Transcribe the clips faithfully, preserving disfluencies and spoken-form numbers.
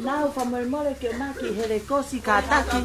Lau fakamolemole ke ʻomai ki he helekosi kātaki.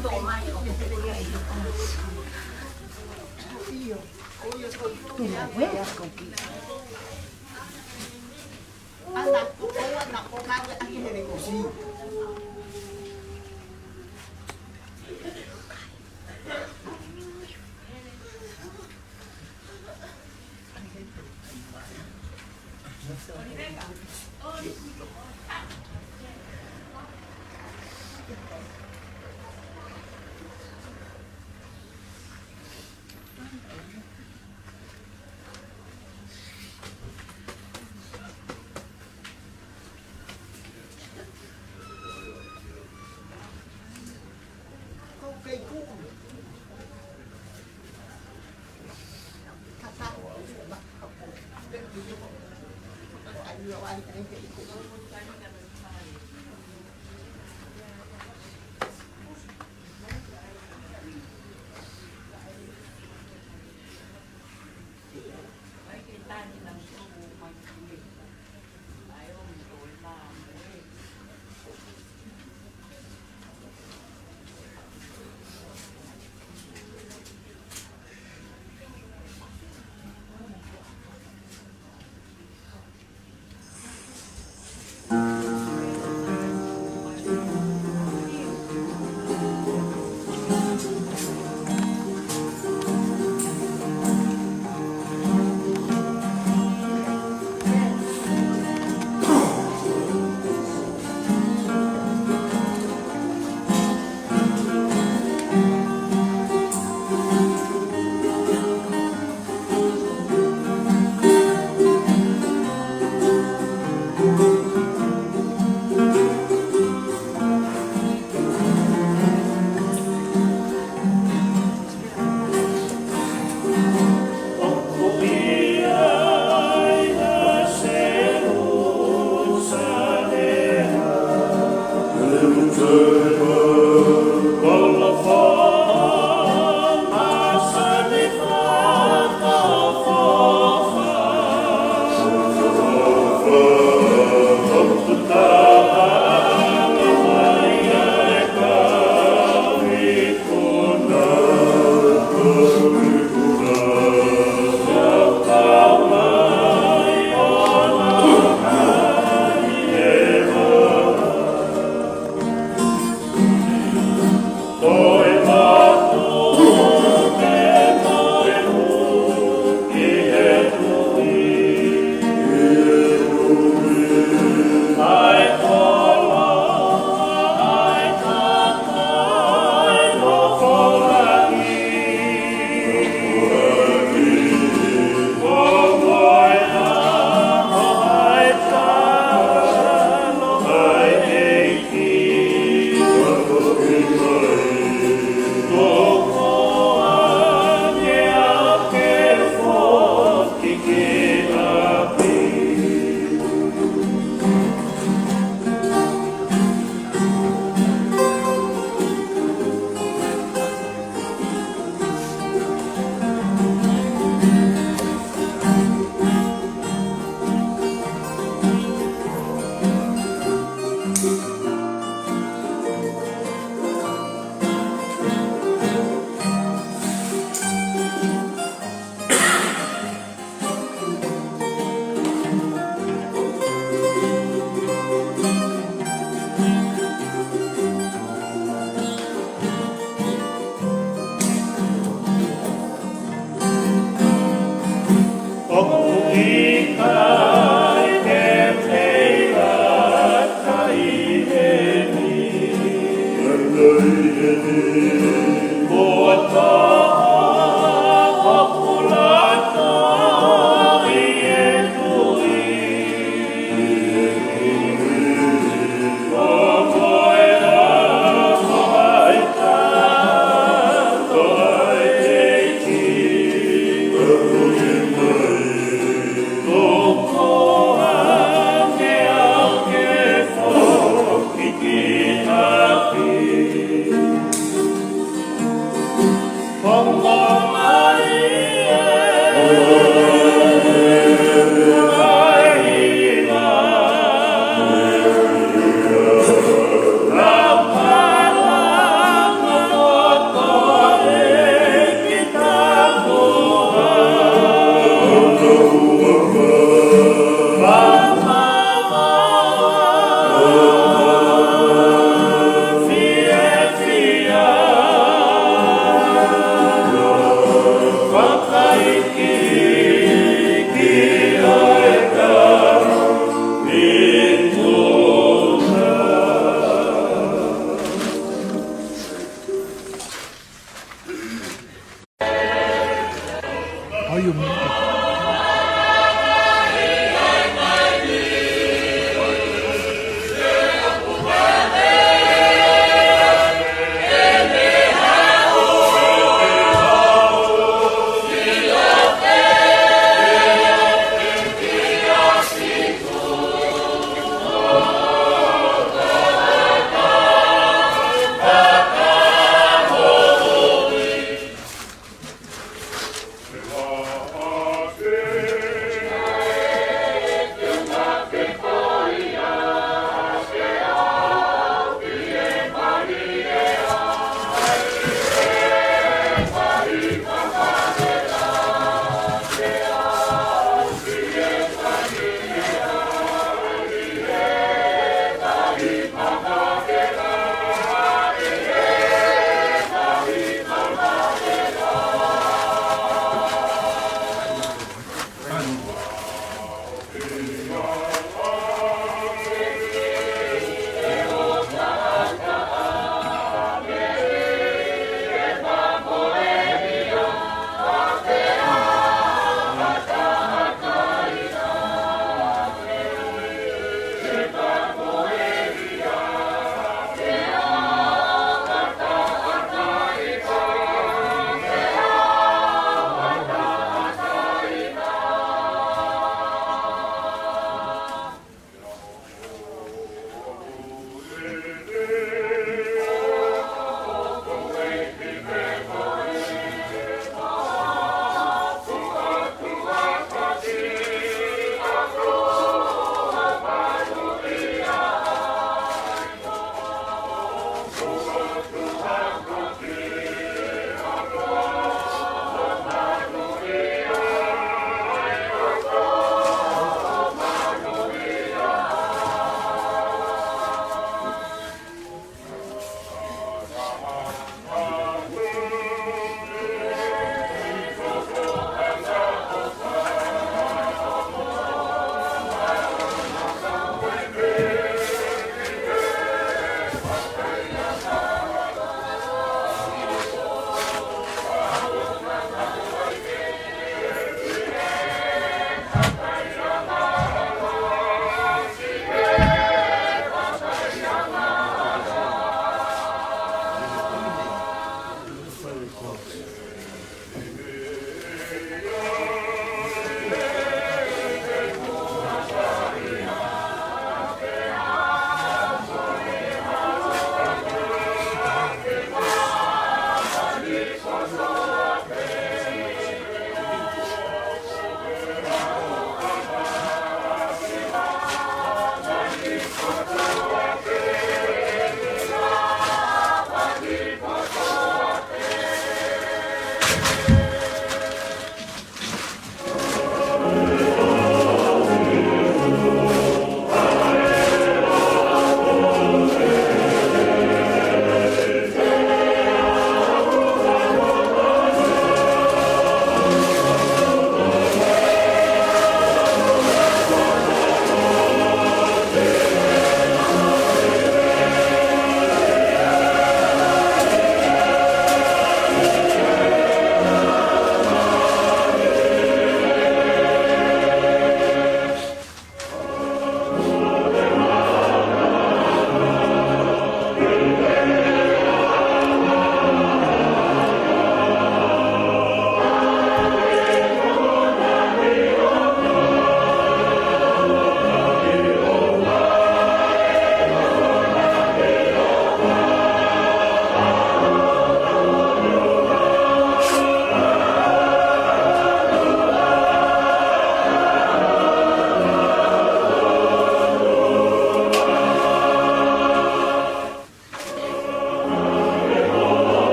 Are you me?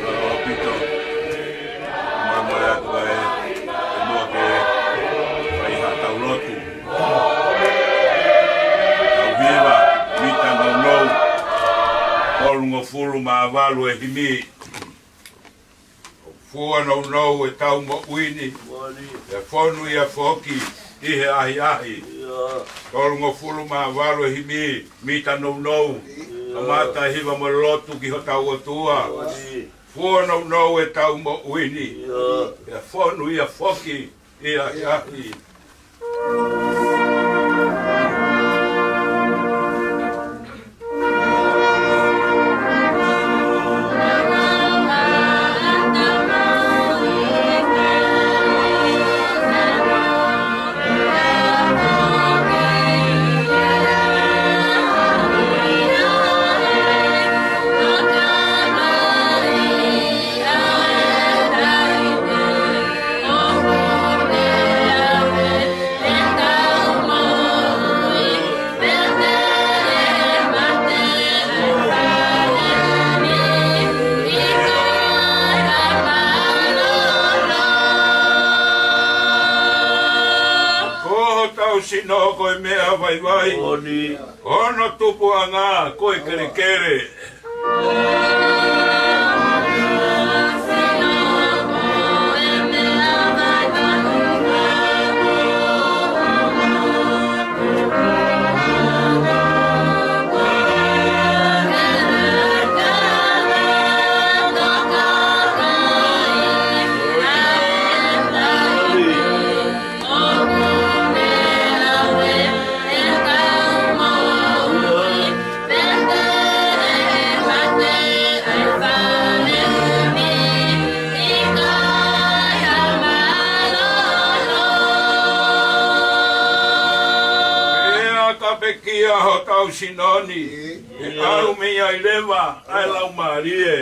Mālō ʻaupito. Mālō atu ai, ʻe muʻa ke fai haʻatau lotu. Tau hiva, mita nounou, tolungofulu mā valu e himi. Fua nounou ʻetau moʻui ni, pea fonu ia foki ʻi he ʻahiʻahi. Tolungofulu mā valu e himi, mita nounou, kamata hiva mo lotu ki hotau ʻOtua. Fua nounou ʻetau moʻui ni, pea fonu ia foki ʻi he ʻahiʻahi. Ko hotau sino ko e meʻa vaivai. Ko hono tupuʻanga ko e kelekele. Kia hotau sino ni, ʻe ʻalu mei ai leva ʻa e Laumālie.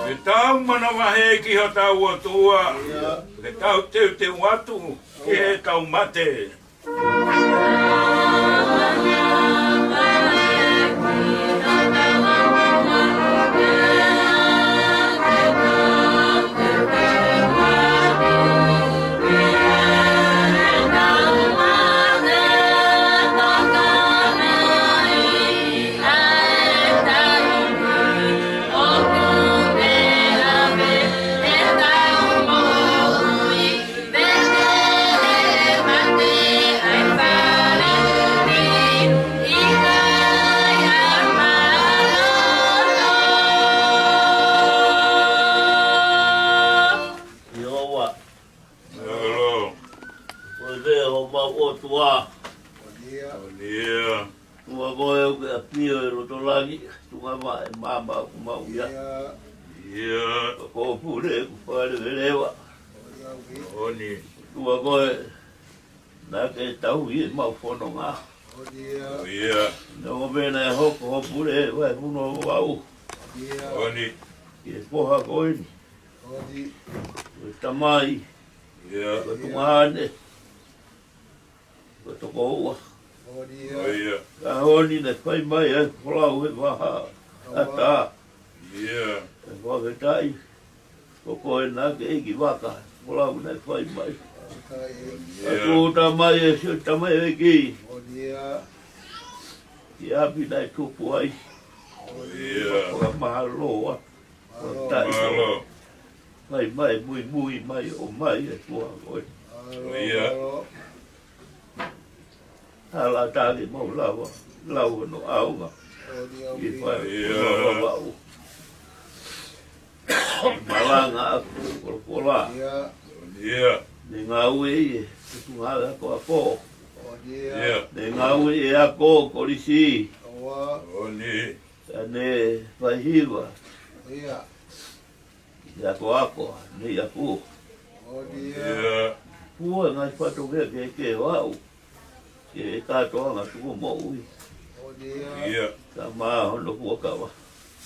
Ke tau manavahē ki hotau ʻOtua, ke tau teuteu atu ki heʻetau mate. ʻIo. Ko e pē homau ʻOtua. ʻOnia. ʻOtua koe ʻoku ke ʻafio ʻi loto langi, tuʻunga maʻa e maama ʻoku mau ʻi ai. ʻIo. Ko hoʻo pule ʻoku fakaleveleva. ʻOni. ʻOtua koe naʻa ke tauhi ʻemau fononga. ʻIo. Neongo pē naʻe hoko hoʻo pule ʻi he vahefonua Vavaʻu. ʻOni. Ki he foha ko eni. Ko e tamai. ʻIo. Ko e tuongaʻane. Ko e tokoua. ʻIo. Ka ʻoku ne fai mai ʻa e folau he vahaʻa ʻatā. ʻIo. ʻE fakafetaʻi. Ko koe naʻa ke ʻeikivaka folau naʻe fai mai. ʻIo. ʻA tuʻu tamai ʻe sio tamai ʻEiki. ʻIo. Ki ʻapi naʻe tupu ai. ʻIo. Fakamālō atu. Mālō. Fai mai, muimui mai, ʻomai e foha ko ē. ʻIo. Hala ʻatā ke mau lava lau hono ʻaonga. ʻIo. Ki he fai ʻo Vavaʻu. Malanga ʻa e folofola. ʻIo. Ne ngāue ʻi he tuʻunga akoako. ʻIo. Ne ngāue ʻi he ako kolisi. ʻOni. Ka ne fai hiva. ʻIo. ʻI he akoako, ne i aku. ʻIo. Fua e ngaahi fatongia kehekehe ʻo aʻu ki he kātoanga tuku moʻui. ʻIo. Ka maʻa hono fuakava.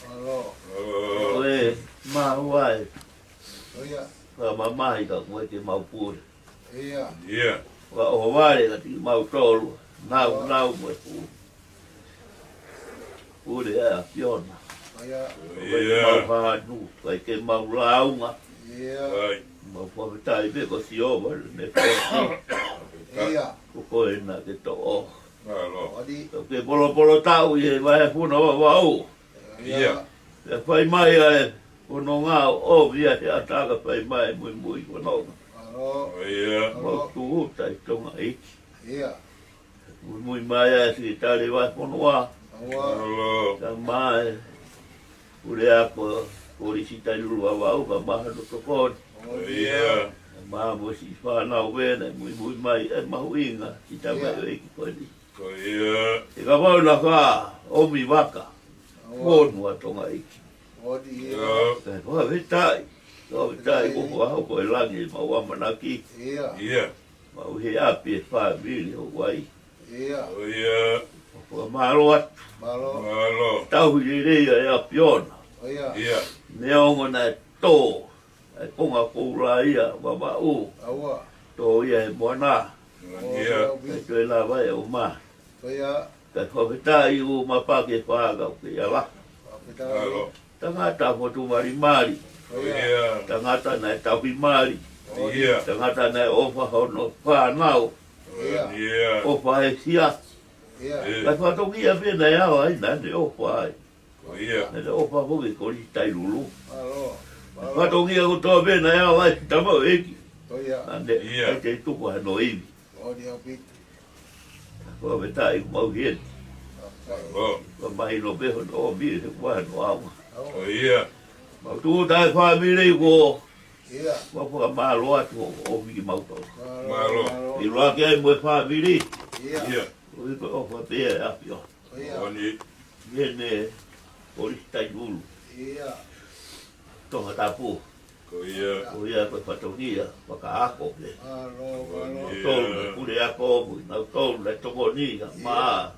Ko e maʻu ai. Fakamamahi ka ko e ke mau pule. ʻIo. Fakaʻohovale kiate kimautolu, nau, nau mo e pule. Pule ʻa e ʻAfiona. ʻIo. Ko e mau hanu, ko e ke mau lāunga. ʻIo. Mau fakafetaʻi pē ko Sihova, ne fai. ʻIo. Ko koe naʻa ke toʻo. Ko ke polopolo taʻu ʻi he vahefonua Vavaʻu. ʻIo. Pea fai mai ʻa e fononga ʻo ʻomi ʻa e ʻatā ka fai mai muimui fononga. ʻIo. Mau tūʻuta ʻi Tonga ʻEiki. ʻIo. Muimui mai ʻa e Sekelitali Vahefonua. Ka maʻa e Puleako Kolisi Tailulu Vavaʻu ka maʻa hono tokoni. ʻIo. Ka maʻa mo e siʻi fānau vena, muimui mai e mahuʻinga siʻi tamai ʻEiki ko eni. Ko ia. ʻE kapau naʻa ke ʻomi vaka. Aua. Fonu ʻa Tonga ʻEiki. ʻOni ia. Ia. Kae fakafetaʻi. Fakafetaʻi ko e fakahoko e langi ʻemau ʻamanaki. Ia. Ia. Mau ʻi he ʻapi e fāmili ʻo Hawaii. Ia. Ko ia. Fakamālō atu. Mālō. Mālō. Tauhi lelei ʻa e ʻAfiona. Ia. Ia. Neongo naʻe tō ʻa e konga koula ia Vavaʻu. Aua. Tō ia he moana. Ia. Kae toe lava ʻo ʻomai. Ko ia. Kae fakafetaʻi ʻoku mapaki e fānau ke ʻi ai. Fakafetaʻi. Mālō. Tangata fotu malimali. Ko ia. Ia. Tangata naʻe tauhi mali. Ia. Tangata naʻe ʻofa hono fānau. Ia. Ia. ʻOfa he siasi. Ia. Ia. Kae fatongia pē naʻe ʻi ai naʻa ne ʻofa ai. Ko ia. Naʻa ne ʻofa foki ki Kolisi Tailulu. Mālō. Mālō. Fatongia kotoa pē naʻe ala ai e tamaioʻeiki. ʻIo. Naʻe ʻikai te tuku hano ivi. ʻOku ʻikai pē. Ko e meʻa ʻoku mau heni. Mālō. Ko e mahino pē hono ʻomi he kuo ʻaonga. ʻIo. Mau tuʻu taʻe fāmili ko. ʻIo. Mau fakamālō atu hoʻo ʻomi kimautolu. Mālō. Mālō. ʻIloa ki ai mo e fāmili. ʻIo. ʻIo. Ko e ʻofa pē ʻa e ʻAfiona. ʻIo. Moʻoni. Heni, Polisi Tainulu. ʻIo. Tongatapu. Ko ia. Ko ia ko e fatongia, fakaako pē. Mālō, mālō. Ko ia. Tolu, naʻe puleako, mo kinautolu naʻe tokoni, ʻio, mā.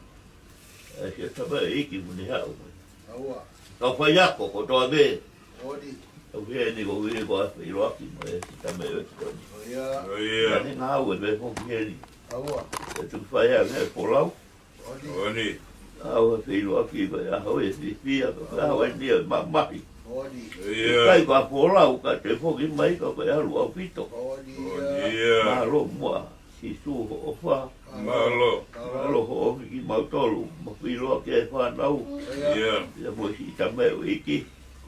ʻE, siʻi tamaioʻeiki mo ne haʻu mai. ʻAua. Kau faiako kotoa pē. Moʻoni. Kau heni ko ia ko e feʻiloaki mo e siʻi tamaioʻeiki ko eni. Ko ia. Ko ia. Naʻa ne ngāue pē foki heni. ʻAua. ʻE tuku fai ange e folau. Moʻoni. ʻA e feʻiloaki ko e ʻaho ʻe fiefia, ko e ʻaho eni ʻo e mamahi. Moʻoni. ʻIo. ʻIkai ko ha folau ka te foki mai ka ko e ʻalu ʻaupito. Moʻoni. ʻIo. Mālō muʻa, Sīsū hoʻo ʻofa. Mālō. Mālō hoʻo ʻomi kimautolu, mo feʻiloaki e fānau. ʻIo. ʻIo mo e siʻi tamaioʻeiki.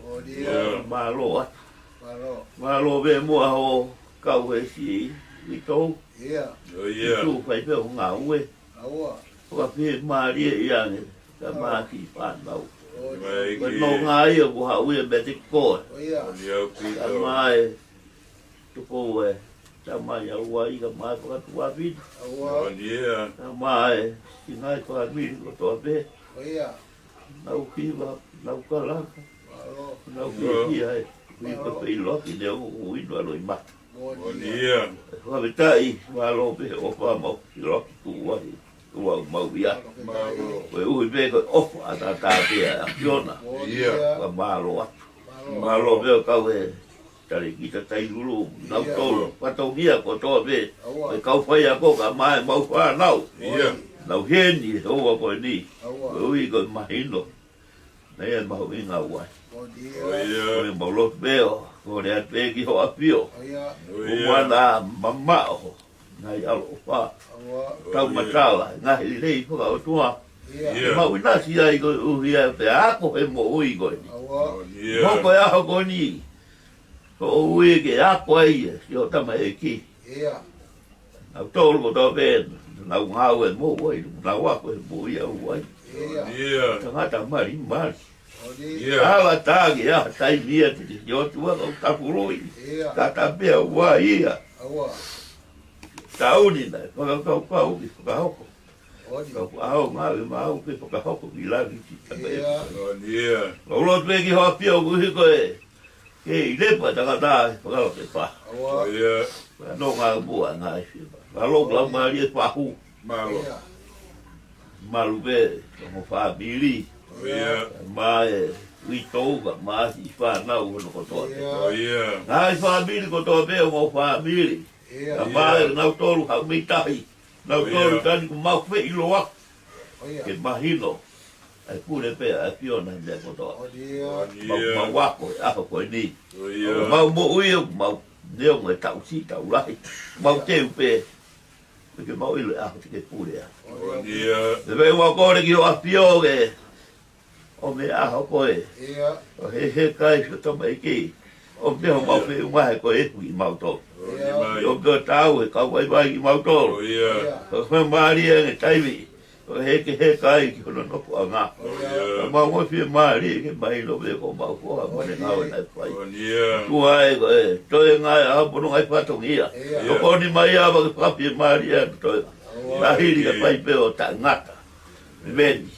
Moʻoni. ʻIo. Mālō atu. Mālō. Mālō pē muʻa hoʻo kau he siʻi uitou. ʻIo. ʻIo. Sīsū fai pē hoʻo ngāue. ʻAua. Fakafiemālieʻi ange, ka mā siʻi fānau. ʻIo. Ko e nonga ia kuo haʻu ia meiate koe. ʻIo. Ka mā e tuku e, ka mā ia ua i ka mā e fakatuʻa pina. ʻAua. Ka mā e, siʻi ngaahi fāmili kotoa pē. ʻIo. Nau kiva, nau kalanga. Mālō. Nau fiefia ai. Ui ko e feʻiloaki ne u ui no alo i mata. Moʻoni ia. Fakafetaʻi, mālō pē ʻofa mau, feʻiloaki kuo ʻi ai, kuo mau ia. Mālō. Ko e ui pē ko e ʻofa ʻataʻatā pē ʻa e ʻAfiona. Moʻoni ia. Ka mālō atu. Mālō. Mālō pē ʻo kau he talēkita Tainulu, nautolu, fatongia kotoa pē. ʻAua. Ko e kau faiako ka mā e mau fānau. Ia. Nau heni he houa ko eni. ʻAua. Ko e ui ko e mahino. Naʻe mahuʻinga ʻaupito. Ko ia. Ko e mau lotu pē ʻo, ko e ʻoatu pē ki hoʻo ʻAfio. ʻIo. ʻO mana mamaʻo. Ngaahi ʻaloʻofa. ʻAua. Tau matala, ngaahi lelei fakaʻotua. ʻIo. ʻIo. Mau ʻinasi ai koeʻuhi pea ako he moʻui ko eni. ʻAua. ʻIo. Hoko e ʻaho ko eni. Ko e ui ke ako ai e, siʻo tamaioʻeiki. ʻIo. Nautolu kotoa pē, nau ngāue mo Hawaii, nau ako he moʻui ʻa Hawaii. ʻIo. Tangata malimali. ʻIo. Ala taki ʻa e taimi ia te te ʻOtua kau tafului. ʻIo. Tata pē ʻa Hawaii ia. ʻAua. Tauni nai, fakakaukau ki fakahoko. ʻIo. Kau ʻaonga ʻe mau ke fakahoko ki langi ki tape. ʻIo. ʻIo. Mau lotu pē ki hoʻo ʻAfio kuo hiko e. Kei lepa tangata e fakalo ke pa. ʻAua. ʻIo. Nonga mua ngaahi fiemaʻu. Ngalo lau mālie fahu. Mālō. ʻIo. Malu pē, mo e fāmili. ʻIo. Mā e uitou ka mā siʻi fānau hono kotoa pē. ʻIo. ʻIo. Ngaahi fāmili kotoa pē mo e fāmili. ʻIo. Ka mā e nautolu haʻu mei tahi. Nautolu ʻIo. Tani kuo mau feʻiloaki. ʻIo. Ke mahino. ʻA e pule pē ʻa e ʻAfiona he meʻa kotoa. ʻIo. Mau, ʻIo. Mau ako he ʻaho ko eni. ʻIo. Mau moʻui ʻo mau neongo e taʻu siʻi taʻu lahi. Mau ʻIo. Teu pē. Ke mau ʻilo e ʻaho te ke pule ai. ʻIo. Pea mau kole ki hoʻo ʻAfio ke ʻomi e ʻaho ko ē. ʻIo. ʻO he, he kai siʻo tamaioʻeiki. ʻO pea mau ʻIo. Feʻunga he ko e hui mautolu. ʻIo. ʻO pea tau he kau vaivai kimautolu. ʻIo. ʻIo. ʻO fiemālie ange taimi. ʻO he ke he kai ki hono nofoʻanga. ʻIo. Ka mau mo fiemālie ke mahino pē ko mau ko ha mone ngāue naʻe fai. ʻIo. Tuʻa e ko e, toe ngaahi ʻaho pono ngaahi fatongia. ʻIo. Tokoni mai ava ke fakafiemālie atu toe. ʻIo. Tahili ka fai pē ʻo tangata. Meni.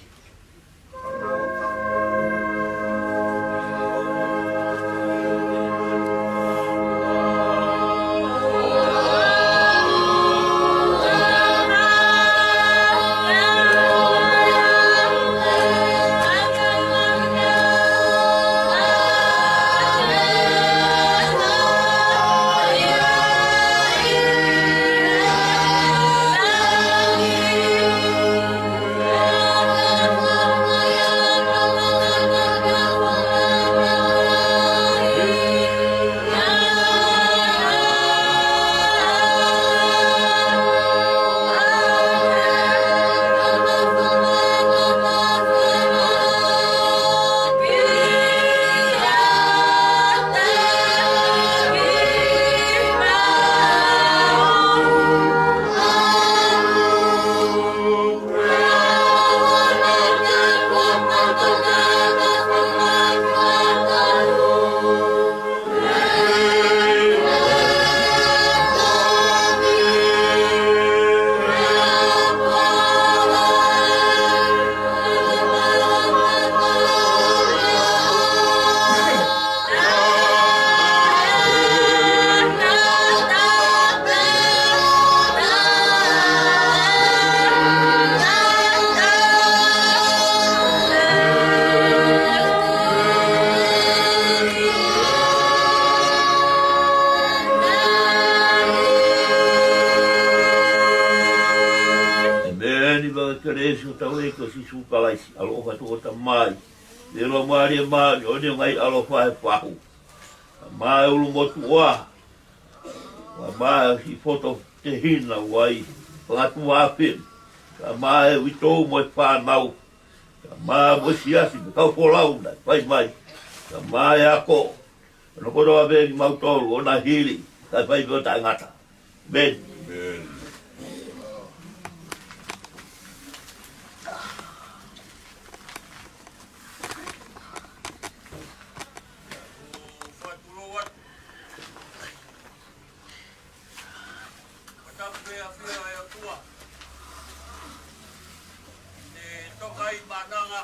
Sīsū, hotau ʻEiki ko Sīsū Kalaisi, ʻaloʻofa ʻa e Tamai, ʻi he Laumālie Māʻoniʻoni, ʻo ngaahi ʻaloʻofa ʻe fahu. Kae ʻumaʻā e ʻulumotuʻa, kae ʻumaʻā e siʻi poto tehina ʻoku ʻi ai, fanga tuofefine, kae ʻumaʻā e uitou mo e fānau, kae ʻumaʻā mo e siasi mo e kau folau naʻe fai mai, kae ʻumaʻā e ako, ʻa e kotoa pē kimautolu ʻo na hili, kae fai pē ʻo taʻengata. ʻĒmeni. ʻĒmeni. Fakatapu pē ʻafio ʻa e ʻOtua, ʻi he toka ʻi Maʻananga,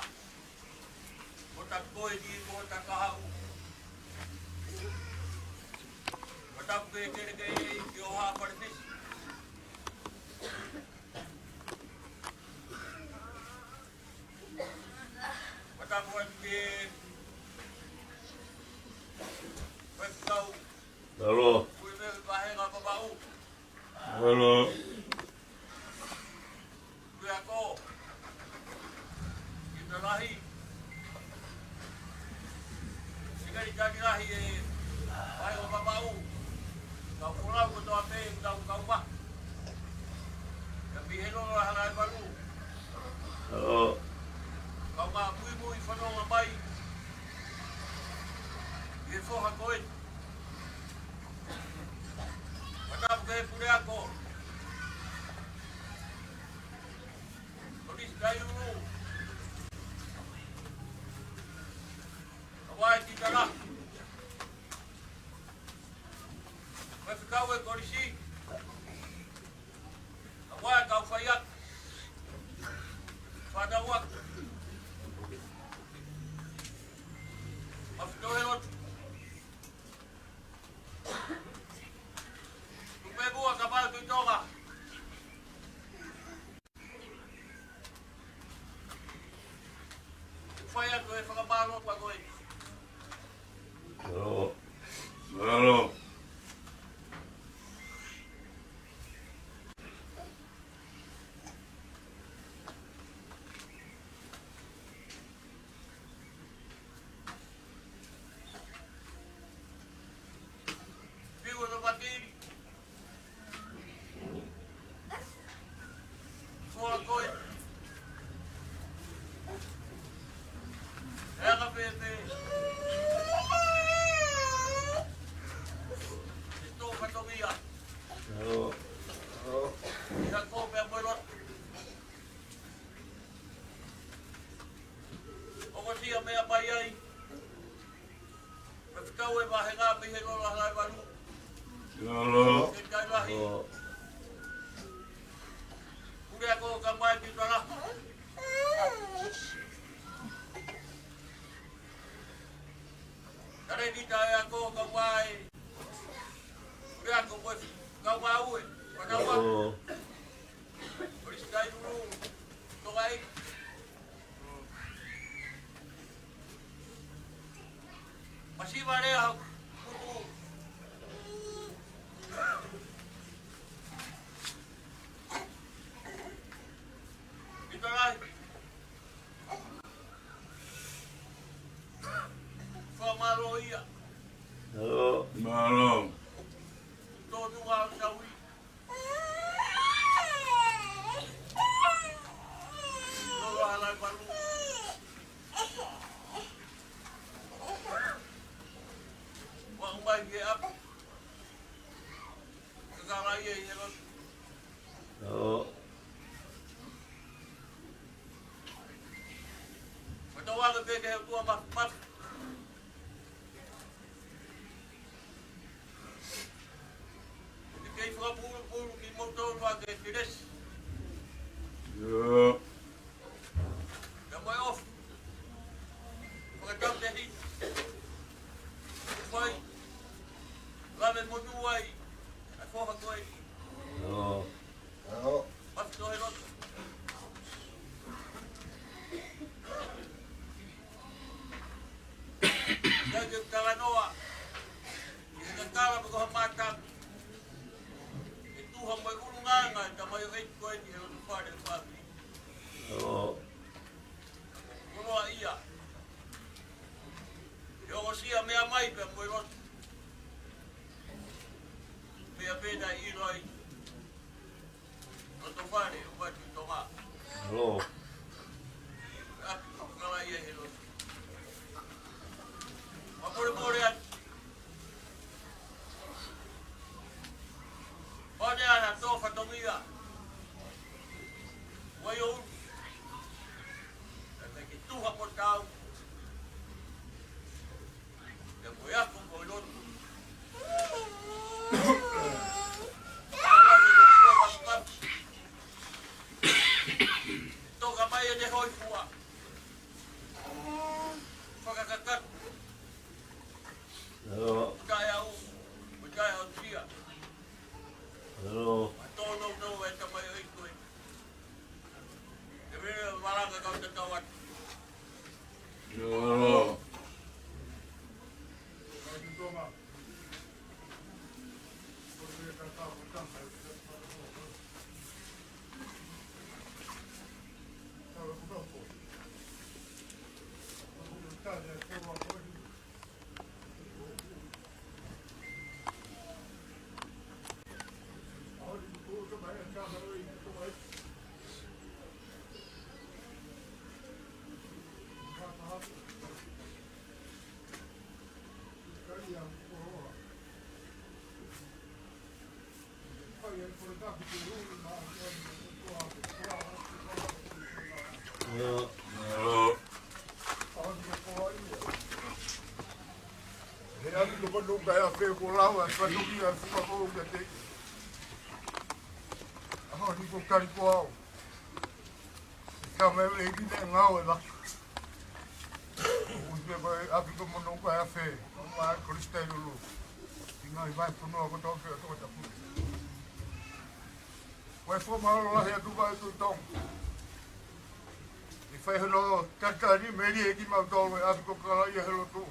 ko ta koe ni, ko ta kahaʻu. Fakatapu pē kelekele ki ʻOha Palefisi. Fakatapu atu ki he faifekau. Mālō. Kui me vahenga Papaʻu. Mālō. Kui ako. Kita lahi. Siʻi kali tani lahi ʻe vahenga Papaʻu. Kau folau kotoa pē, kau kau ma. Ka pihelo la hala e malu. Mālō. Kau ma muimui fanongo mai. ʻI he foha ko ē. Fakatapu ki he puleako. Kolisi Tailulu. Hawaii Titala. Faifekau e kolisi. Hawaii kau faiako. Fānau ako. Mafito he lotu. Tupe mua ka mau tui Tonga. Fai atu e fakamālō pa koe. Mālō. Mālō. Piu ʻo Topatili. Koa koe. E anga pēpē. E tō fatongia. ʻIa ko pea mo e lotu. ʻOku sia meʻa mai ai. Faifekau e vahenga mei he lola hala e valu. Mālō. Ke tai lahi. Puleako ka mai ki tala. Kare ni tai ako ka mai. Puleako mo e kau maue. Wanawa. Mālō. Kolisi Tailulu. Tokai. Masiva lea hau. Kita lai. Fakamālō ia. Mālō. Mālō. Tō tunga au saui. Ke kei fakapulupulu kimoutolu ʻa e kelesi. ʻIo. Ka mai ofi. Fakatau te hi. Mai. Lave mo tuai. ʻA e foha ko eni. ʻIo. ʻIo. Mafito he lotu. Ia ke talanoa. Ke tatala pe ko ha mata. Ke tuha mo e ʻulungaanga e tamaioʻeiki ko eni he lotu fale fale. Kuo ia. He ongosia meʻa mai pea mo e lotu. Pea pena ʻilo ai. Loto fale, ʻo Vatu Tonga. Hello. ʻApi ko kala ia he lotu. Mapole mole atu. Pone ana tō fatongia. Waiou. Ka ke tuha ko tau. Ia ko ia ko ko lotu. Toka mai e ne hoi fua. Fakakakatu. Hello. Kae au. Kae au tia. Hello. Tō no no e tamai o iko e. Te mene malanga kau te tau atu. Hello. He ʻapi ko Manuka ʻi ʻAfe kuo lau ʻa e fatongia ʻa e fuka kou kiate ia. ʻAho ni ko Kali ko au. Ka me le ki te ngau e vaka. Ui pe ko e ʻapi ko Manuka ʻi ʻAfe. Ko ma ko Lisi Tailulu. ʻI ngaahi vahefonua kotoa pē ʻo Tongatapu. Ko e fakamālō lahi atu Vatu Tonga. ʻI fai hono tatali melie kimautolu e ʻapi ko Kalaia he lotu.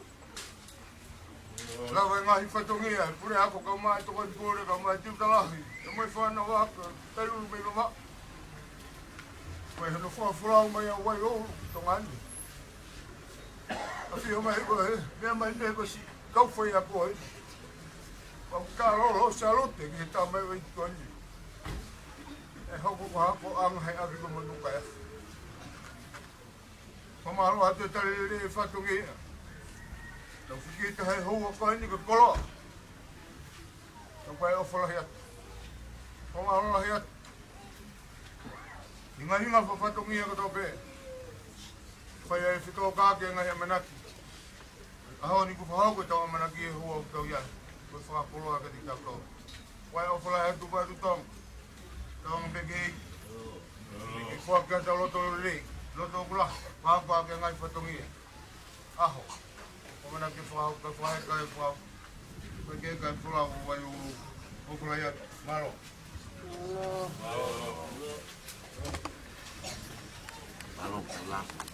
Lava e ngaahi fatongia, e puleako kau mai tokoni pule kau mai tiuta lahi. E mo e fānau ako, Tailulu mei Vavaʻu. Ko e hono fakafolau mai ʻa Waiou, Tonga ni. ʻAfio mai ko e, meʻa mai ne ko si, kau faiako ai. Kau ka lolo Salote ki he tamai o i Tonga ni. E hoko ko hako anga he ʻapi ko Manuka ʻi ʻAfe. Fakamālō atu e tali lelei e fatongia. Tau fiki tahe hou a koe ni ka koloa. Tau kai ʻofa lahi atu. Fakamālō lahi atu. Hinga hinga fa fatongia kotoa pē. Fai ai fitō ka ke ngaahi ʻamanaki. ʻAho ni kuo fakahoko ʻetau ʻamanaki he houa ʻoku tau ʻi ai. Ko e fakakoloa kiate kitautolu. Kae ʻofa lahi atu Vatu Tonga. Tonga pē kei. Ke foaki atu loto lelei. Loto ʻoku lahi. Fakahoko ʻaki e ngaahi fatongia. ʻAho. Ko e ʻamanaki fakahoko, fakahoko, fakahoko. Ko e ke kai folau Waiou. ʻOfa lahi atu. Mālō. Mālō. Mālō.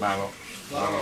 Mālō. Mālō.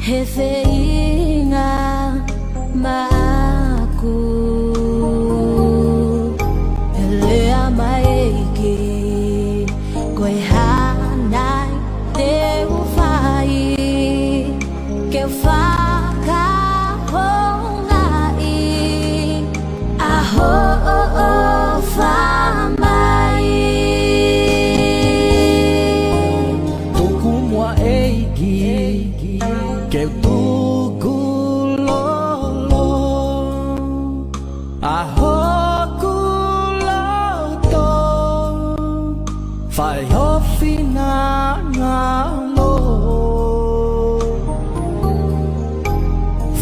He feinga maʻaku, he lea mai ʻEiki, ko e hā nai te u fai, ke u fakahoungaʻi ʻa hoʻo ʻofa mai. Tuku muʻa ʻEiki, ke u tukulolo ʻa hoku loto, fai ho finangalo.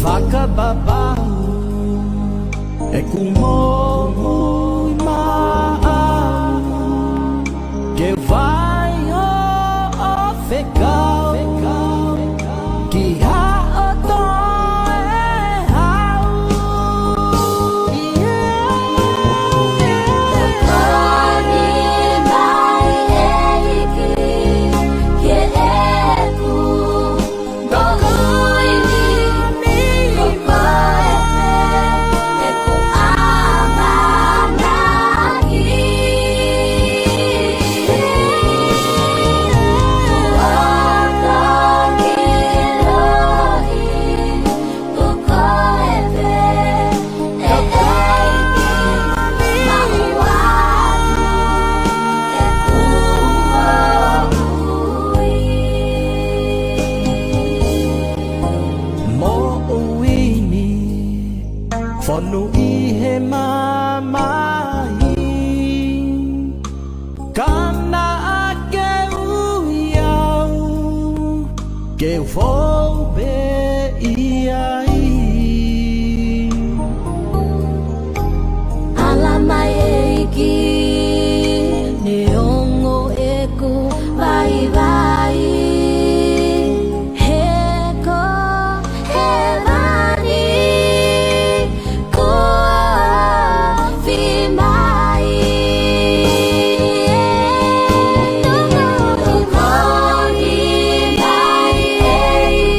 Fakapapau ʻeku moʻui maʻau, ke fai hoʻo fekau ki haʻo toe au. Tokoni mai ʻEiki, ke ʻeku moʻui ni, ko koe pē ʻeku ʻamanaki. Tuʻu ʻo toki loi, ko koe pē ʻe ʻEiki, maʻu atu ʻeku moʻui. Moʻui ni, fonu ʻi he mamahi, ka naʻa ke ui au, ke u fou pē ʻi ai. Ala mai ʻEiki, neongo ʻeku vaivai, he ko hēvani kuo ofi mai. Tokoni mai ʻEiki,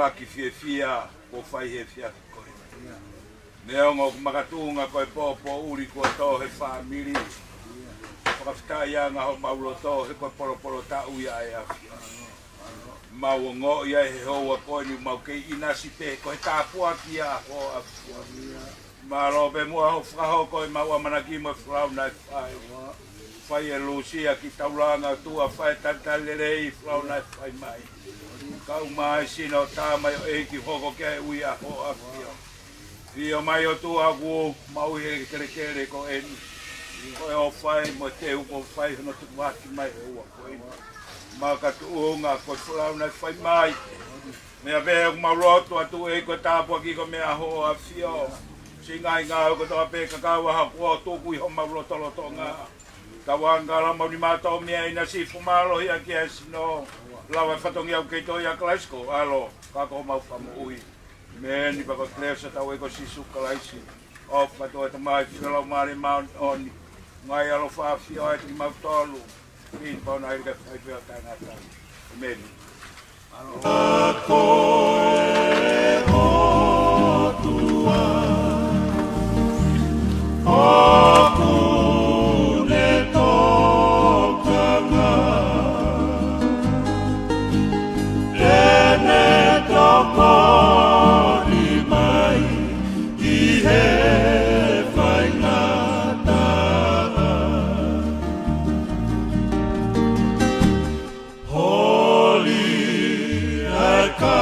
Paki fiefia, kuo fai he efiafi ko eni. Neongo ʻoku makatuʻunga ko e poupou ʻuli kuo tō he fāmili, fakafetaʻi ange homau loto he ko e polopolo taʻu ia ʻa e ʻAfio. Mau ongoʻi ai he houa ko eni mau kei ʻinasi pē ko e tāpuaki ia ho ʻAfio. Mālō pē muʻa hoʻo fakahoko ʻemau ʻamanaki mo e folau naʻe fai. Fai ʻe Lusia ki taulanga, tuʻa, fai e talitali lelei, folau naʻe fai mai. Kau mai sino tā mai ʻo ʻEiki hoko ki he ui ʻa ho ʻAfio. ʻAfio mai ʻOtua, kuo mau ʻi he kelekele ko eni. Ko e ʻofa mo e teu kuo fai hono tukuakiʻi mai he houa ko eni. Makatuʻunga ko e folau naʻe fai mai. Meʻa pē ʻoku mau lotu atu ʻEiki ko e tāpuaki ko e meʻa ho ʻAfio. Siʻi ngaahi ngāue kotoa pē ka kau ai ha kuo tuku ʻi homau lotolotonga. Tauange ke lau mau nima tō mei he ʻinasi, fakamālohiʻaki ʻa e sino. Lava e fatongia ʻoku kei toʻo ʻia Kalaisi ko ho ʻAlo, ka ko homau Fakamoʻui. Meni pea ko e kelesi ʻa hotau ʻEiki ko Sīsū Kalaisi, ʻofa ʻa e Tamai, feohi ʻa e Laumālie Māʻoniʻoni, ngaahi ʻaloʻofa ʻa e ʻAfio ʻiate kimautolu. Meni pea ʻoua naʻa ʻi ai ke fai pē ʻo taʻengata. Meni. Ako e ʻOtua, ʻoku ne tokanga, te ne tokoni mai ki he faingataʻa. Holi ʻa e ka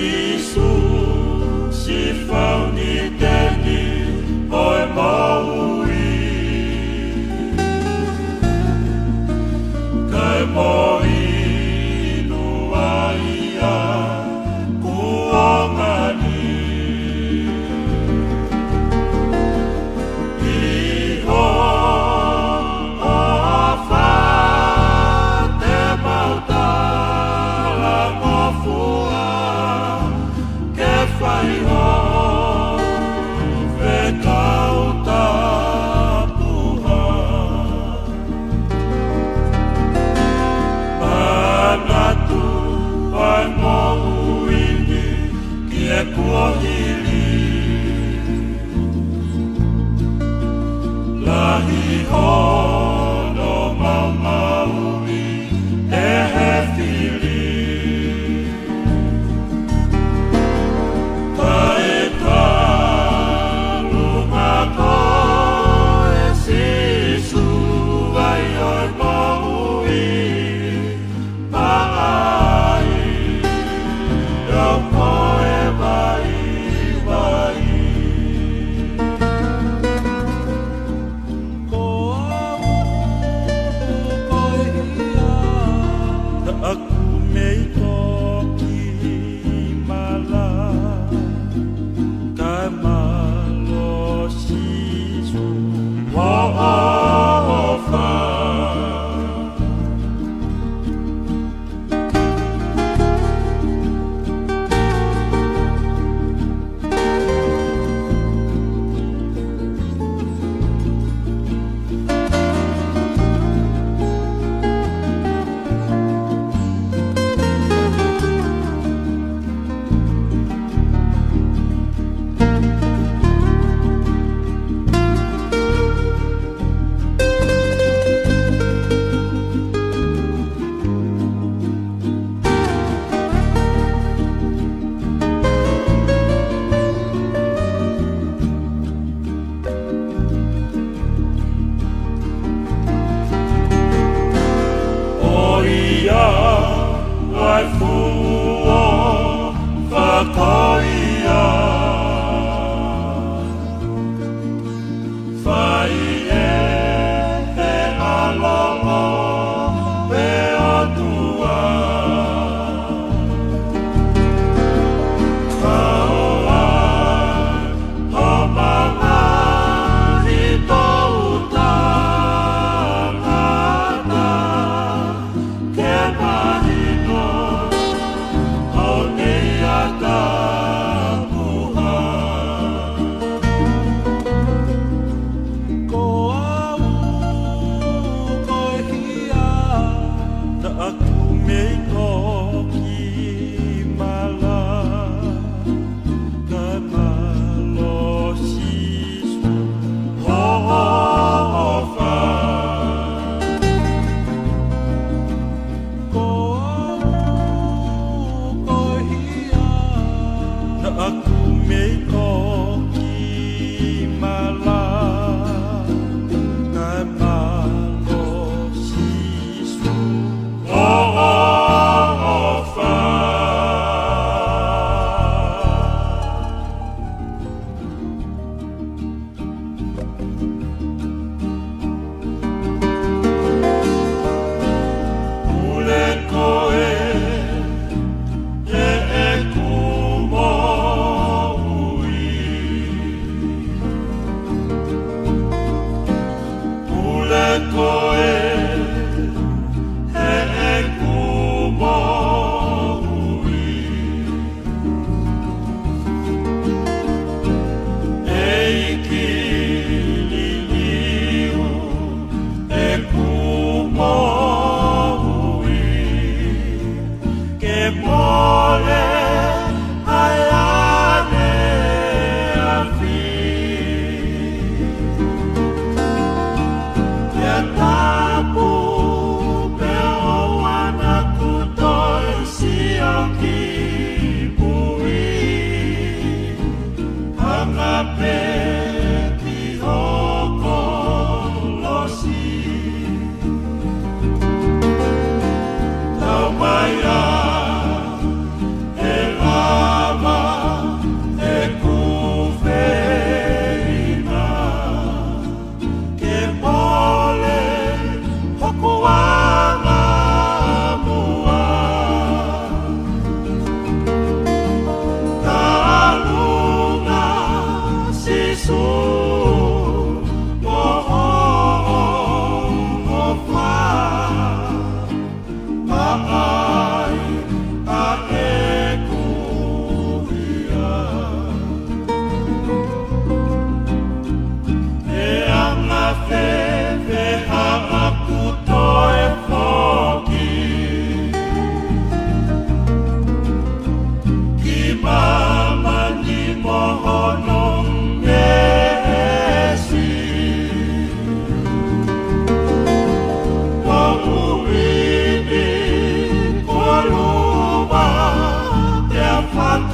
Sīsū, siʻi fauniteni ʻo e moʻui. Kae moʻui nua ia kuonga ni. ʻI hoʻo ʻofa te mau talangofua ke fai hoʻo fekau tapuhā. Manatu ʻa e moʻui ni ki he kuohili. Lahi hono maumauʻi ʻe he fili. Kae talu mai koe Sīsū, ʻa e moʻui. Paʻai, ʻio ko e vaivai. Ko au, ko e hia, naʻa ku mei toki mala, kae mālō Sīsū hoʻo ʻofa. ʻO ia ʻa e fuʻu ʻofa ko ia. Fai ʻe he ʻAlo ʻo e ʻOtua. Kau ai homau ngaahi toʻu tangata. Ke mahino ʻa e ʻatamai. Ko au, ko e hia, naʻa ku mei toki mala. Kae mālō Sīsū hoʻo ʻofa. Ko au, ko e hia, naʻa ku mei toki mala. Kae mālō Sīsū hoʻo ʻofa. Pule koe heʻeku moʻui.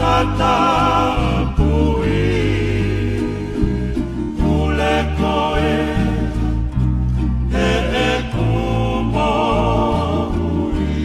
Tāpui, pule koe, heʻeku moʻui.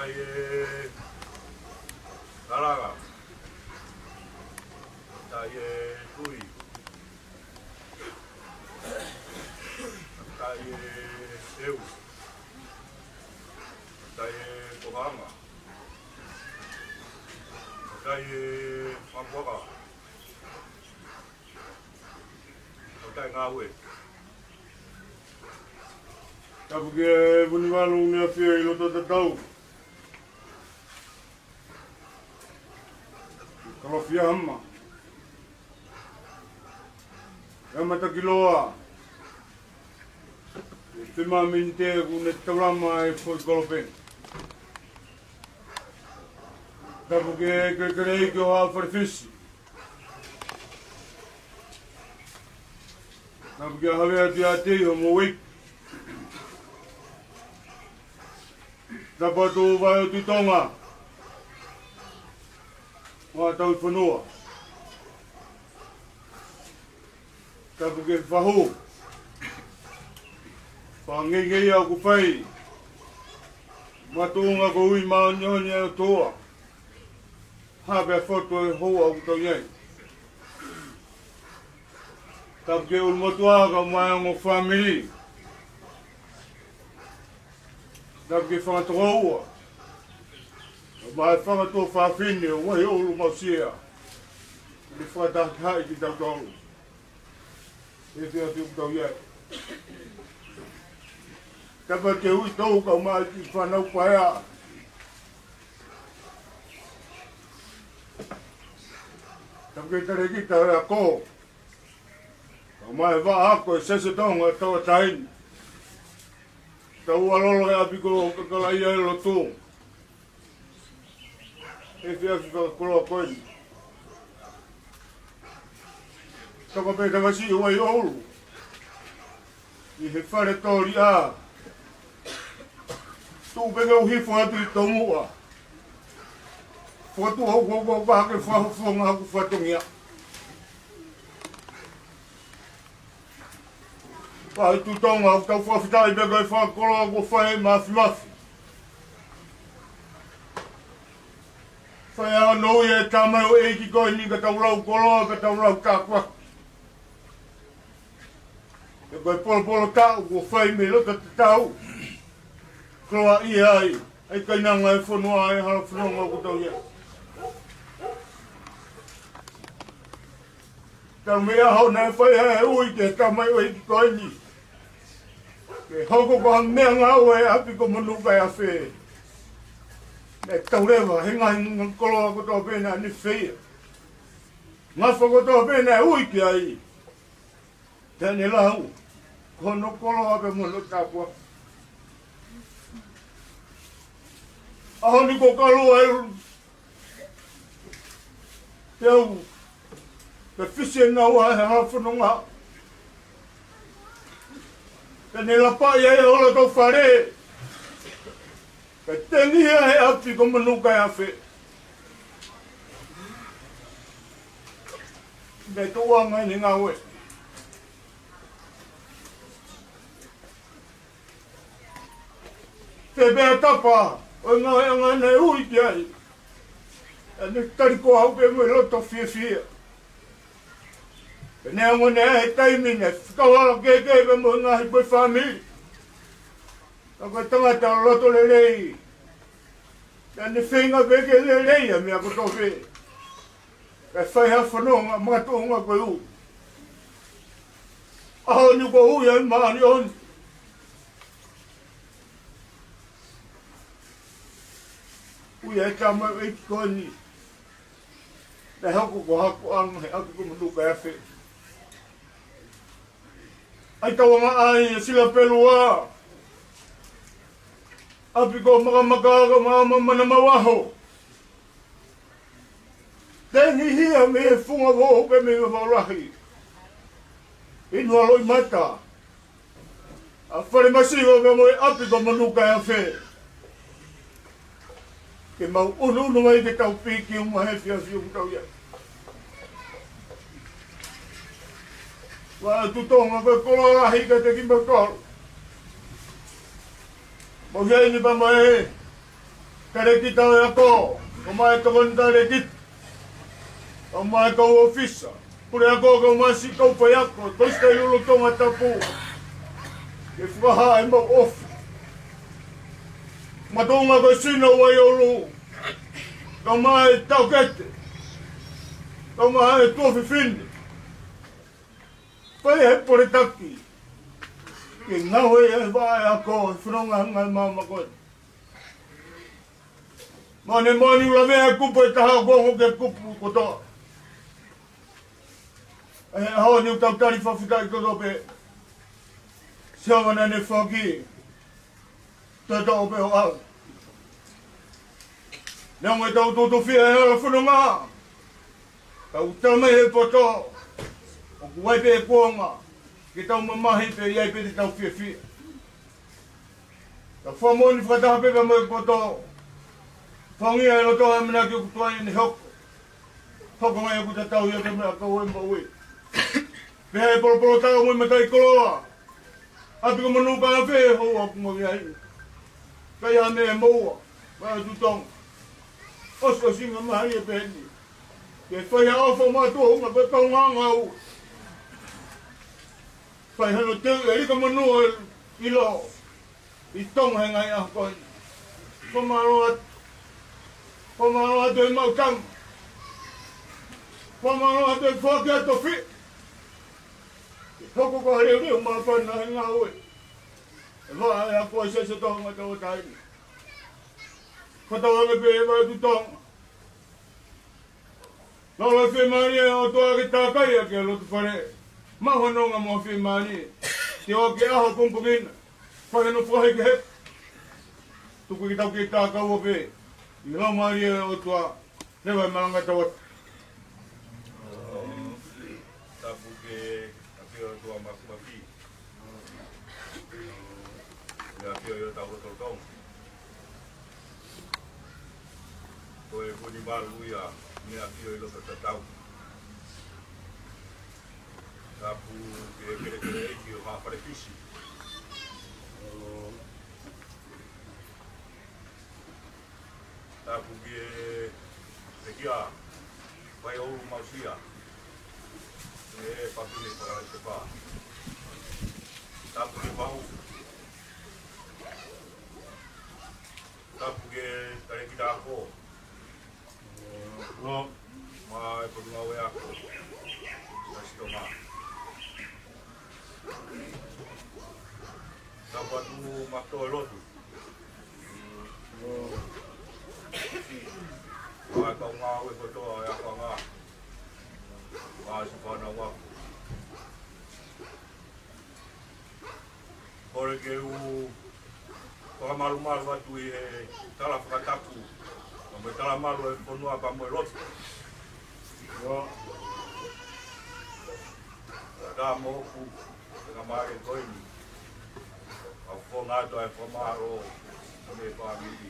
Ai e Kalanga. Ai e Tui. Ai e Eu. Ai e Kohanga. Ai e Mapuaka. Ai e Ngāue. Tapu ki he Vunivalu ʻUniafe ʻi loto tatau. Kalofiama. ʻE matakiloa. ʻE te mā minite ku ne taulama e foʻi kolope. Tapu ki he kelekele ʻi ʻo Haʻa Falefisi. Tapu ki he Havea Tiate ʻi hoʻomou ʻeiki. Tapu atu Vaiotu Tonga. Mo e tauhi fonua. Tapu ki he fahu. Fangengei ʻoku fai. Makatuʻunga ko e ui māʻoniʻoni ʻa e ʻOtua. Hā pē foto e houa ʻoku tau ʻi ai. Tapu ki he ʻulumotuʻa kae ʻumaʻā e ongo fāmili. Tapu ki he fanga tokoua. Kae ʻumaʻā e fanga tuofāfine ʻo Vaioʻulu mo Sea. Ke fakatahaʻi kitautolu. ʻE te atu ʻoku tau ʻi ai. Tapu ki he uitou kae ʻumaʻā e kiʻi fānau paea. Tapu ki he talēkita ʻo e ako. Kae ʻumaʻā e vaʻa ako ʻo e Siasi ʻo Tonga ʻo Tauʻatāina. Tau ʻalu ʻi he ʻapi ko Kakalaʻia ʻi loto. ʻE fiafi fakakoloa ko eni. Toko pē tamasiʻi ʻo Vaioʻulu. ʻI he fale tōliʻa. Tuʻu pē ke u hifo atu ʻi tomuʻa. Fokotuʻu hoku, hoku, hoku, ke fakafofonga hoku fatongia. Vaiotu Tonga, ʻoku tau fakafetaʻi pē ko e fakakoloa kuo fai mafimafi. Fai ʻa hono ui e tamaioʻeiki ko eni ka tau lau koloa, ka tau lau tāpuaki. He ko e polopolo taʻu kuo fai mei loto tatau. Koloaʻia ai ʻa e kainanga e fonua ʻi he hala fononga ʻoku tau ʻi ai. Talu mei he ʻaho naʻe fai ai e ui ki he tamaioʻeiki ko eni ke hoko ko ha meʻangāue ʻa e ʻapi ko Manuka ʻi ʻAfe. Naʻe tau leva he ngaahi koloa kotoa pē naʻa ne feia. Ngafa kotoa pē naʻe ui ki ai. Pea ne lau ko hono koloa pea mo hono tāpuaki. ʻAho ni kuo kalu ai, te u pē fisi e naua he hala fononga. Pea ne lapaʻi ai ʻa hotau fale. Pea tengihi ʻa e ʻapi ko Manuka ʻi ʻAfe. Naʻe toʻo ange ʻene ngāue. Te pea tapa ʻo e ngāueʻanga naʻe ui ki ai. Pea ne tali ko au pē mo e loto fiefia. Pea ne ongo ne he taimi ne fekauʻaki ke ke pē mo e ngaahi ko e fāmili. Ka ko e tangata loto lelei. Pea ne feinga pē ke lelei ʻa e meʻa kotoa pē. Kae fai ha fononga makatuʻunga ko e ui. ʻAho ni kuo ui ai māʻoniʻoni. Ui ai tamaioʻeiki ko eni. Naʻe hoko ko hakoʻanga he ʻapi ko Manuka ʻi ʻAfe. ʻAi tauangaʻi e sila pelua. ʻApi ko Makamaka kae ʻumaʻā Manavahao. Tengihi ia mei he funga vou pea mei he vao lahi. Inu ʻa Loʻimata. ʻA Falemasiva pea mo e ʻapi ko Manuka ʻi ʻAfe. Ke mau ʻunuʻunu mai ke tau piki uma he efiafi ʻoku tau ʻi ai. Vaiotu Tonga ko e koloa lahi kiate kimautolu. Mau ʻi heni pea mo e Talēkita ʻo e ako, kae ʻumaʻā e tokoni talēkita, kae ʻumaʻā e kau ʻōfisa, puleako, kae ʻumaʻā e siʻi kau faiako, Kolisi Tailulu Tongatapu, ke fakahā ʻemau ʻofa. Makatuʻunga ko e sino ʻo Vaiulu, kae ʻumaʻā e taʻokete, kae ʻumaʻā e tuofefine. Fai e poletaki ke ngāue ʻa e vaʻa ʻo e ako he fononga ʻa e maama ko eni. Moʻoni, moʻoni, ʻoku lavea e kupu ʻe taha ʻo ongo ki he kupu kotoa. ʻI he ʻaho ni ʻoku tau tali fakafetaʻi kotoa pē. Siʻi ʻOtua naʻa ne foaki, toe toʻo pē ʻo ʻave. Neongo ʻetau tutufi ʻi he hala fononga, tau tala mai he poto, ʻoku ʻi ai pē kuonga ke tau mamahi pea ʻi ai pē te tau fiefia. Tau fakamoʻoni fakataha pē pea mo e poto. Faungia e loto ʻa e ʻamanaki ʻoku tuai ʻene hoko. Hoko mai ʻoku tatau ia ke meʻa kau e maui. Pea ʻi he polopolo tau mo e mataʻikoloa, ʻapi ko Manuka, ʻa e feʻofoʻofani ʻoku mau ʻi ai. Ka ʻi ai ha meʻa ʻe moua, ʻa e ʻOtu Tonga. ʻOsi, ʻosi ngā maha ia pē ni. Ke fai ha ʻofa mātuʻa ʻo hū mai pē kaungāngāue. Fai hano teu ʻe lika monū ʻo ʻilo ʻi Tonga he ngaahi ʻaho ko eni. Fakamālō atu. Fakamālō atu e maʻu tama. Fakamālō atu e foaki ʻa e tofiʻa. Ke hoko ko ha leuleu māfana he ngāue ʻa e vaʻa ʻo e ako ʻi Siasi ʻo Tonga Tauʻatāina. Fakatauange pē ʻe he ʻOtu Tonga. Lolo fiemālie ʻa e ʻOtua ke tākai ʻaki e loto fale. Maʻu ha nonga mo ha fiemālie. Te o ke ʻaho pongipongina. Fai hano fakahekehe. Tuku ke tau ke tākau ʻo pē. ʻI he laumālie ʻo e ʻOtua. Leva e malanga tauʻatāina. Tapu ki he ʻAfio ʻo e ʻOtua Māfimafi. ʻI he ʻafio ʻi hotau lotolotonga. Ko e kuni malu ia, mei he ʻAfio ʻi loto tatau. Tapu ki he kelekele ʻeiki ʻo Haʻa Fale Fisi. Tapu ki he pekia, Faioulu Mausia, ʻe Papine Fakalasepa. Tapu ki he pau. Tapu ki he talēkita ako. Mo e potungāue ako. Siʻi Tonga. Tapu atu mo e toe lotu. Mo e kaungāue kotoa ʻo e ʻapiako. Mo e siʻi fānau ako. Kole ke u fakamalumalu atu ʻi he tala fakatapu, mo e talamalu ʻo e fonua pea mo e lotu. Ka moʻoku, ʻi he ngaahi māhina ko eni. ʻOku ou fofonga atu ʻa e fakamālō, mo e fāmili.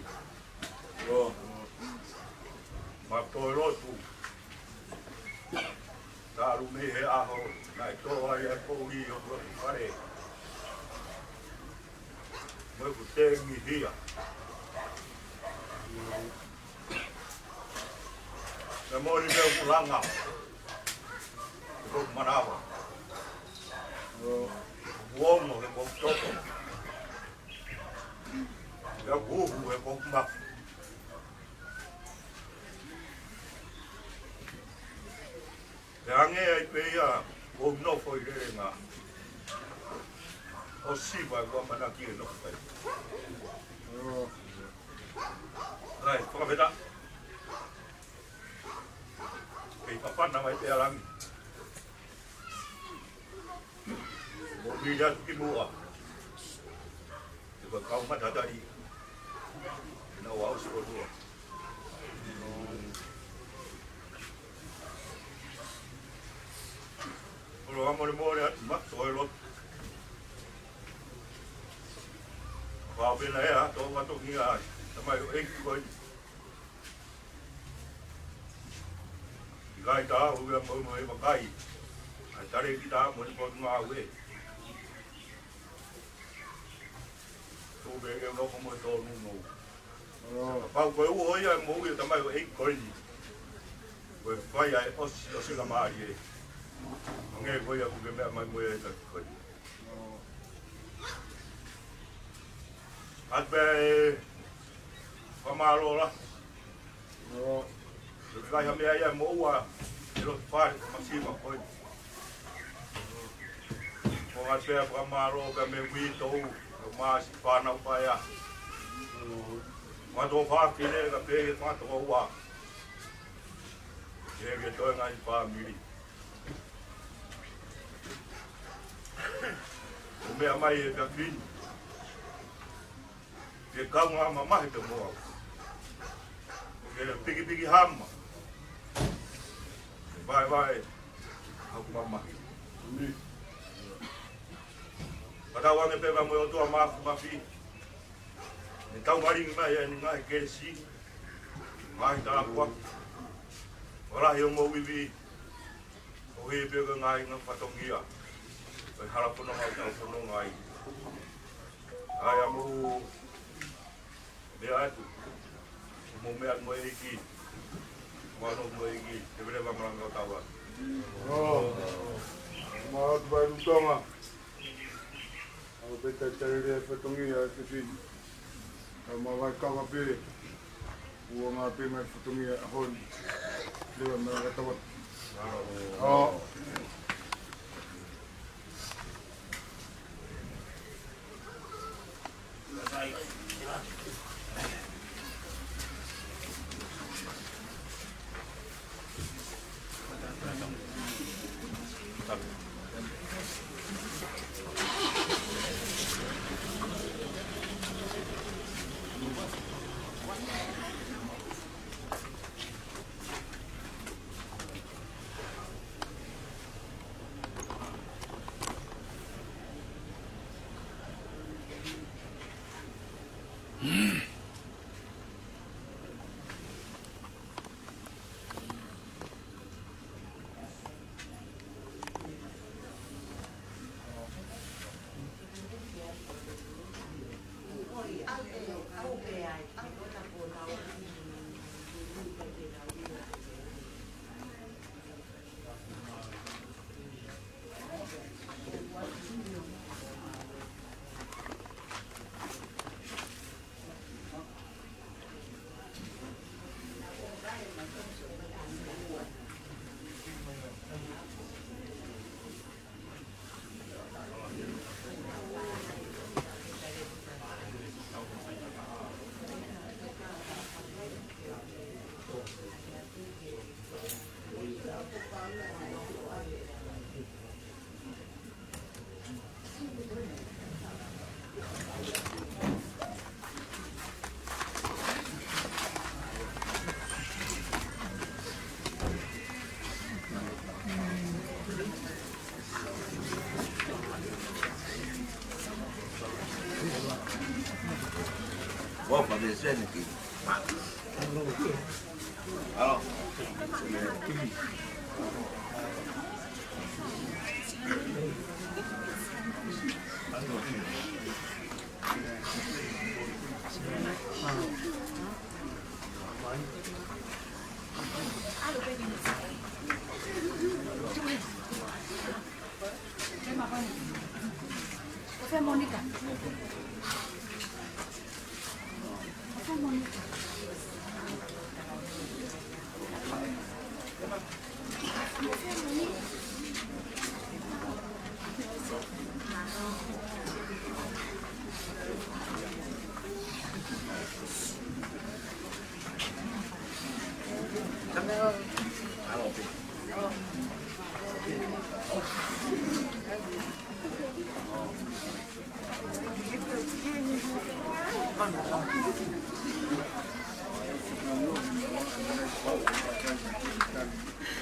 Mo e toe lotu. Talu mei he ʻaho naʻe tō ai e poʻuli ʻo e fale. Mo ʻeku tengihia. Naʻe moʻoni pē ʻeku langa. Ko ʻeku manava. ʻOku ongo he ko ʻeku toto. Pea ʻoku uhu he ko ʻeku mafu. Pea hangē ai pē ia ʻoku ou nofo ʻi Lelenga. ʻOsi pē ʻeku ʻamanaki ʻe nofo ai. ʻAi, fakafetaʻi. Kei papana mai pē ʻa langi. Mo mili atu ki muʻa. Te ka kau matatali. Naʻa ʻosi ʻo tua. ʻOlo a mole mole atu ma toe lotu. Pau pē naʻe ʻa e tō matongia ai. Tamai ʻo ʻeiki ko eni. ʻIkai te u ʻilo mo e mo e vakai. ʻAi talēkita mo e potungāue. Tuku pē ke u nofo mo e tōnounou. Kapau ko e uho ia e moʻui ʻo e tamai ʻo ʻEiki Kolini, ko e fai ʻa e ʻosi, ʻosi ka mālie. Hangē ko ia kuo ke meʻa mai mo ia ʻi he taki ko eni. ʻOatu pē ʻa e fakamālō lahi. ʻOku ʻikai ha meʻa ia ʻe moʻua ʻi he loto fale masiva ko eni. ʻOatu pē ʻa e fakamālō pea mo e uitou, ʻo e siʻi fānau paea. Mo e toko fā fefine kae pehē ki he toko ua. Pehē ki he toenga ʻi he fāmili. ʻO meʻa mai e kafini. Ke kaunga mamahi pē mo au. Ke le pikipiki hama. Ke vaevae haku mamahi. Fakatauange pē mo e ʻOtua Māfimafi, ʻe taumalingi mai ʻa e ngaahi kelesi, ngaahi tāpuaki, ʻo lahi hoʻomou ivi, ʻo hē pē ko e ngaahi ngaahi fatongia ʻo e hala fononga ʻoku tau fononga ai. ʻA ia mou meʻa atu. Mou meʻa atu mo e ʻEiki. Mou ʻalu mo e ʻEiki. Ke vele va malanga o taua. ʻO, mou ʻalu atu Vailutonga. ʻAlu pē talitali e fatongia ʻa e fefine. Ka mou vai kava pē. Ua ngā pē mai fatongia ʻa honi. Leva malanga o taua. ʻO. Ua pa me sene ki.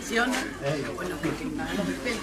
Siona, ʻoua naʻa ke ngalo pe.